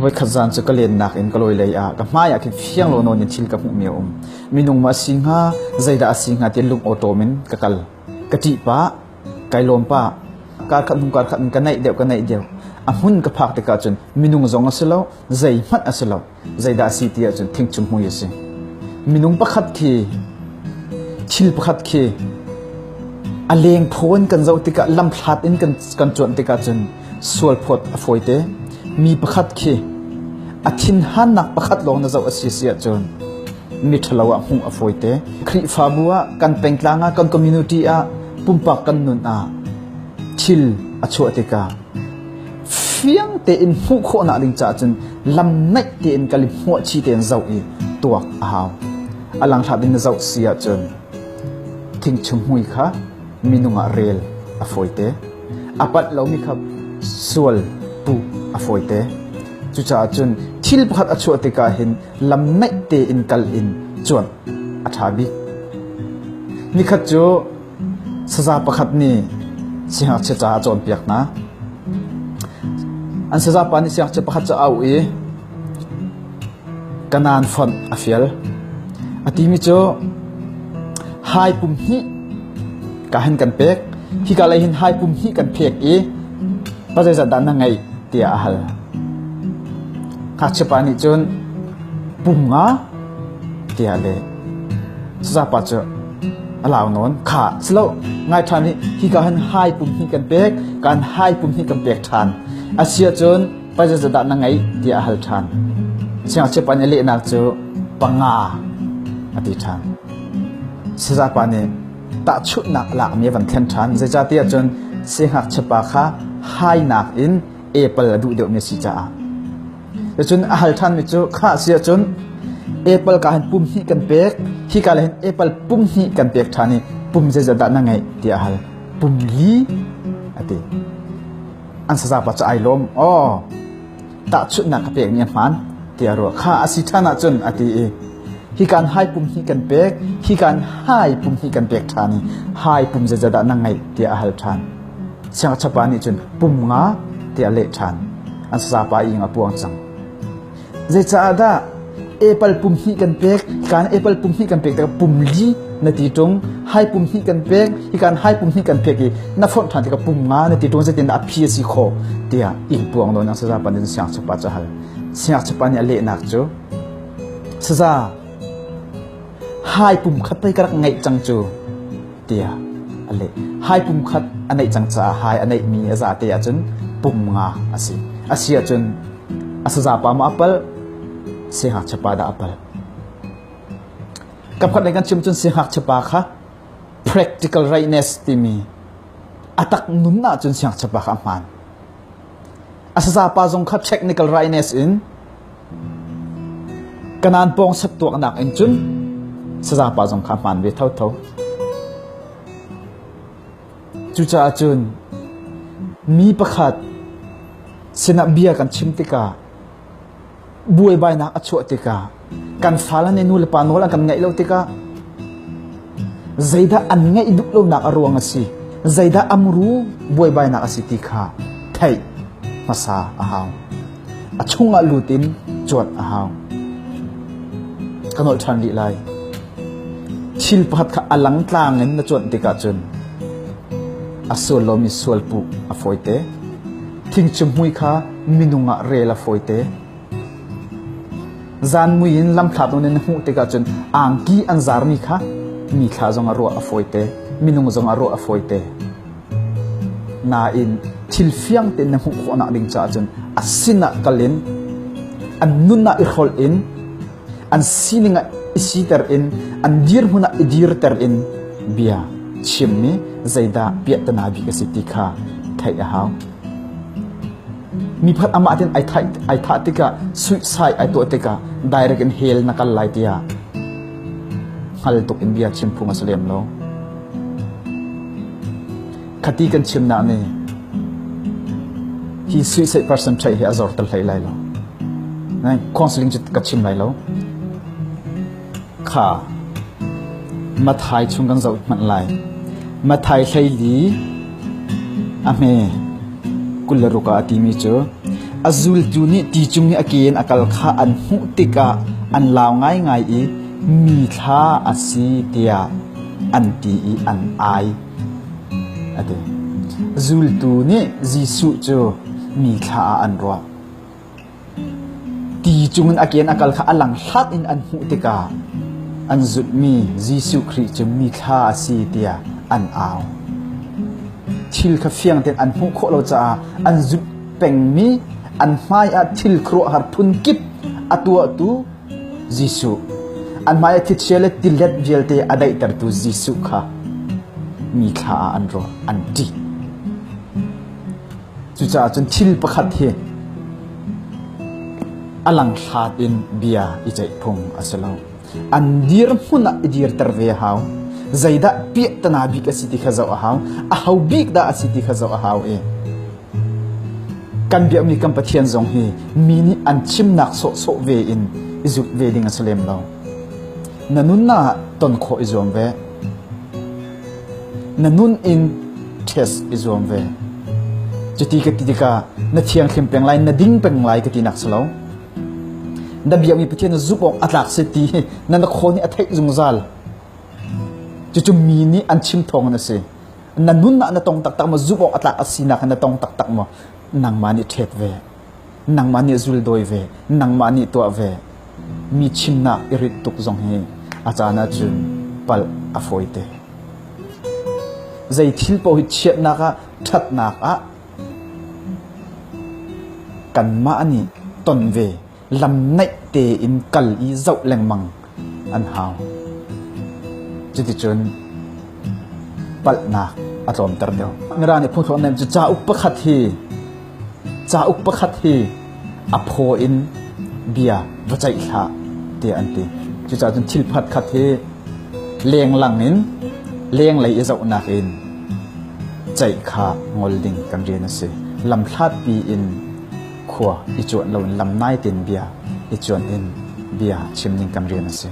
Voikhat zan cu ka lennak in ka lawi lei ah ka hmai ah khin fiang lo nawn in thil ka hmuhmi a um. Minung ma a si hnga, zeidah a si hnga ti lung awṭawm in ka kal. Ka ṭih pah, kai lawm pah. Kar khat hnu kar khat in ka naih deuh ka naih deuh. A hmun ka phak tikah cun minung zong a si lo, zeihmanh a si lo. Zeidah a si ti ahcun thingchum hmui a si. Minung pakhat khi thil pakhat khi a lengphaw in kan zoh tikah lamhlat in kan kan cuanh tikah cun sualphawt a fawite. Mi pakhat khi a thinhannak pakhat lawng na zoh a si si ahcun mi ṭhalo ah hmuh a fawite. Khrihfabu ah kan pengtlang ah kan community ah pumpak kan nun ah thil a chuah tikah fiang tein hmuh khawhnak ding caah cun lam naih tein kal i hmuahchi tein zoh i tuak a hau. A langhlat in na zoh si ahcun thingchum hmui kha minung ah rel a fawite. A palh lomi kha sual puh a fawite. Cucaah cun thil pakhat a chuah tikah hin lam naih tein kal in cuanh a ṭha bik. Nikhat cu Saza pakhat nih siangngakchia ca a cawnpiak hna. An saza pa nih siangngakchia pakhat cu a auh i kanaan fonh a fial. A timi cu hai pum hnih ka hin kan pek. Hika lei hin hai pum hnih kan phek i pa zeizat dah na ngeih tiah a hal. Ngakchia pa nih cun pum nga tiah a leh. Saza pa cu a lau nawn kha silo ngai ṭhan i hika hin hai pum hnih kan pek kan hai pum hnih kan pek ṭhan a si ahcun paiza dah na ngeih tiah a hal ṭhan siangngakchia pa nih a lehnak cu panga a ti ṭhan saza pa nih tahchunhnak a lakmi a van thlen ṭhan zeicahtiah cun siangngakchia pa kha hainak in apple a duh deuhmi a si caah Cun a hal ṭhanmi cu khah si ahcun apple ka hin pum hnih kan pek, hika le hin apple pum hnih kan pek ṭhan i pum zeizat dah na ngeih tiah a hal. Pum li a ti. An sazapa cu ai lawm. Aw, tahchunhnak ka pekmi a hmaan tiah a ruah. Kha a si ṭhan ahcun a ti i hikan hai pum hnih kan pek, hikan hai pum hnih kan pek ṭhan i hai pum zeizat dah na ngeih tiah a hal ṭhan. Siangngakchia nih cun pum nga tiah a leh ṭhan. An sazapa ing a puang cang. Zeicaah dah apple pum hnih kan pek, hikan apple pum hnih kan pek tikah pum li na ti ṭung, hai pum hnih kan pek, hikan hai pum hnih kan pek i na fonh ṭhan tikah pum nga na ti ṭung zeitin dah a phi a si khawh tiah ing puang nawn ang sazapa nih siangngakchia pa cu a hal. Siangngakchia pa nih a lehnak cu saza hai pum khat pei ka rak ngeih cang cu tiah a leh. Hai pum khat a neih cang caah hai a neihmi a zate ahcun pum nga a si. A si ahcun a saza pa maw a palh, siangngakchia pa dah a palh? Kapkhat lei kan chim cun siangngakchia pa kha practical rightness timi a tak nun ahcun siangngakchia pa kha a hmaan. A saza pa zong kha technical rightness in Kanaan pawng sat tuaknak in cun saza pa zong kha hmaan ve thotho. Cucaah cun mi pakhat sinah bia kan chim tikah buaibainak a chuah tikah kan fale nih nu le pa nawl an kan ngaih lo tikah zeidah an ngaih duh lonak a ruang a si zeidah a muru buaibainak a si ti kha theih hmasa a hau. A chungah lut in cuanh a hau. Ka nolh ṭhan rih lai. Thil pakhat kha a langtlang in na cuanh tikah cun a sual lomi sual puh a fawite. Thingchum hmui kha minung ah rel a fawite. Zan mui in lamthlat nawn in na hmuh tikah cun angki an zarmi kha mi thla zong a ruah a fawite. Minung zong a ruah a fawite. Nain thil fiang tein na hmuh khawhnak ding caah cun a sinah kal in an nun ah i hrolh in an sining ah i siter in an dirhmun ah i dirter in bia chimmi zeidah piahtana bik a si ti kha theih a hau. Mi pakhat amah tein ai thah, ai thah tikah suicide ai tuah tikah direct in hell na kal lai tiah hngal tuk in bia chim phung a si lem lo. Khati kan chimnak nih hi suicide person theih hi a zor tel hlei lai lo. Nai counseling cu ka chim lai lo. Kha Mathai chung kan zoh hmanh lai. Mathai hleili a hme 26 ah a timi cu. A zultu nih ti cung i a ke in a kal kha an hmuh tikah an lau ngaingai i mi thla a si tiah an ti i an ai. A ti. Zultu nih Jesuh cu mi thla ah an ruah. Ti cungin a ke in a kal kha a langhlat in an hmuh tikah an zulhmi Jesuh Khrih cu mithla a si tiah an au. Thil kha fiang tein an hmuh khawh lo caah an zulh pengmi an hmaiah thil khuaruahhar phun kip a tuahtu Jesuh, an hmaiah thlichia le tilet vialte a daihtertu Jesuh kha mithla ah an ruah, an ṭih. Cucaah cun thil pakhat hi a langhlat in bia i ceih phung a si lo. An dirhmun ah i dirter ve a hau. Zeidah piahtana bik a si ti kha zoh a hau. Aho bik dah a si ti kha zoh a hau i kan biakmi kan Pathian zong hi mi nih an chimnak sawhsawh ve in i zut ve ding a si lem lo. Na nunnak ah ton khawh i zuam ve. Na nun in test i zuam ve. Cuti ka ti tikah na thianghlim peng lai, na ding peng lai ka tinak si lo. Na biakmi Pathian na zumh awk a tlak si ti na na khaw nih a theih zungzal. Cucu mi nih an chim thawng in a si. Na nun ah na tong taktak maw, zumh awk a tlak a sinak na tong taktak maw, nangmah nih ṭhet ve. Nangmah nih zul dawi ve, nangmah nih tuah ve. Mi chimnak i rit tuk zong hi a caan ahcun palh a fawite. Zei thil paoh hi chiatnak ah, ṭhatnak ah kanmah nih ton ve, lam naih tein kal i zoh lengmang an hau. Cuticun palhnak a tlawmter deuh. Mirang nih phungthluk an cu cauk pakhat hi Cauk pakhat hi a phaw in bia va ceih hlah tiah an ti. Cucaah cun thil pakhatkhat hi lenglang in lenglei i zohnak in ceih kha ngol ding kan rian a si. Lamhlatpi in khua i cuanh loin lam nai tein bia i cuanh in bia chim ding kan rian a si.